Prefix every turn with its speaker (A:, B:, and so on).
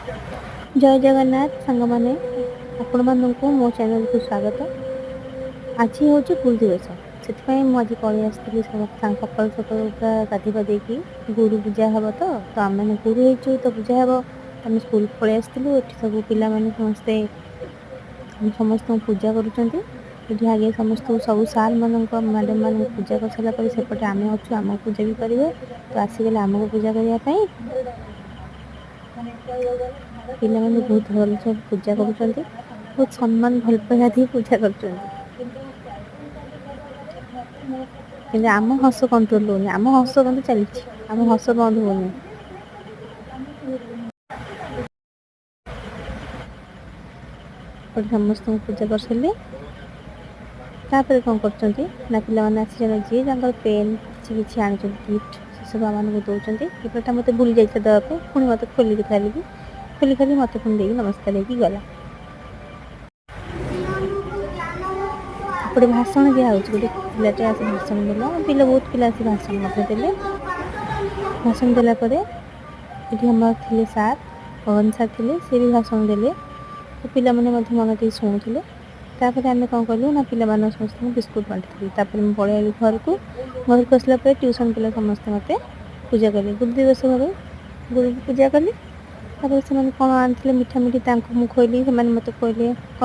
A: ଜୟ ଜଗନ୍ନାଥ ସାଙ୍ଗମାନେ, ଆପଣମାନଙ୍କୁ ମୋ ଚ୍ୟାନେଲକୁ ସ୍ୱାଗତ। ଆଜି ହେଉଛି ଗୁରୁ ଦିବସ, ସେଥିପାଇଁ ମୁଁ ଆଜି ପଳେଇ ଆସିଥିଲି ସକାଳୁ ସକାଳୁ ପୁରା ଗାଧୋଇ ପାଧେଇକି। ଗୁରୁ ପୂଜା ହେବ ତ ଆମେମାନେ ଗୁରୁ ହେଇଛୁ ତ ପୂଜା ହେବ। ଆମେ ସ୍କୁଲକୁ ପଳେଇ ଆସିଥିଲୁ। ଏଠି ସବୁ ପିଲାମାନେ ସମସ୍ତେ ସମସ୍ତଙ୍କୁ ପୂଜା କରୁଛନ୍ତି। ଏଠି ଆଗେ ସମସ୍ତଙ୍କୁ ସବୁ ସାର୍ମାନଙ୍କ ମ୍ୟାଡ଼ାମମାନଙ୍କୁ ପୂଜା କରିସାରିଲା ପରେ ସେପଟେ ଆମେ ଅଛୁ, ଆମକୁ ପୂଜା ବି କରିବେ। ତ ଆସିଗଲେ ଆମକୁ ପୂଜା କରିବା ପାଇଁ। ପିଲାମାନେ ବହୁତ ଭଲ ସବୁ ପୂଜା କରୁଛନ୍ତି, ବହୁତ ସମ୍ମାନ ଭଲ ପାଇବା ଦେଇ ପୂଜା କରୁଛନ୍ତି। କିନ୍ତୁ ଆମ ହସ କଣ୍ଟ୍ରୋଲ ହଉନି, ଆମ ହସ କିନ୍ତୁ ଚାଲିଛି, ଆମ ହସ ବନ୍ଦ ହଉନି। ସମସ୍ତଙ୍କୁ ପୂଜା କରିସାରିଲେ ତାପରେ କ'ଣ କରୁଛନ୍ତି ନା, ପିଲାମାନେ ଆସିଛନ୍ତି, ଯିଏ ତାଙ୍କର ପେନ୍ କିଛି କିଛି ଆଣିଛନ୍ତି ଗିଫ୍ଟ, ସେସବୁ ଆମମାନଙ୍କୁ ଦେଉଛନ୍ତି। ଏ ପିଲାଟା ମୋତେ ଭୁଲି ଯାଇଥିଲା ଦେବା ପାଇଁ, ପୁଣି ମୋତେ ଖୋଲିକି ଖାଲିକି ଖୋଲି ଖାଲି ମୋତେ ପୁଣି ଦେଇକି ନମସ୍କାର ହେଇକି ଗଲା। ଏପଟେ ଭାଷଣ ଦିଆହେଉଛି, ଗୋଟେ ପିଲାଟେ ଆସି ଭାଷଣ ଦେଲା। ପିଲା ବହୁତ ପିଲା ଆସି ଭାଷଣ ମଧ୍ୟ ଦେଲେ। ଭାଷଣ ଦେଲା ପରେ ଏଠି ଆମର ଥିଲେ ସାର୍, ପବନ ସାର୍ ଥିଲେ, ସେ ବି ଭାଷଣ ଦେଲେ। ତ ପିଲାମାନେ ମଧ୍ୟ ମନ ଦେଇ ଶୁଣୁଥିଲେ। ତାପରେ ଆମେ କ'ଣ କଲୁ ନା, ପିଲାମାନଙ୍କୁ ସମସ୍ତଙ୍କୁ ବିସ୍କୁଟ୍ ବାଣ୍ଟିଥିଲୁ। ତାପରେ ମୁଁ ପଳେଇ ଆଇଲି ଘରକୁ। ଘରକୁ ଆସିଲା ପରେ ଟ୍ୟୁସନ୍ ପିଲା ସମସ୍ତେ ମୋତେ ପୂଜା କଲେ। ଗୁରୁ ଦିବସ ଭାବେ ଗୁରୁକୁ ପୂଜା କଲି। ତାପରେ ସେମାନେ କ'ଣ ଆଣିଥିଲେ ମିଠା ମିଠି, ତାଙ୍କୁ ମୁଁ ଖୋଇଲି, ସେମାନେ ମୋତେ ଖୋଇଲେ।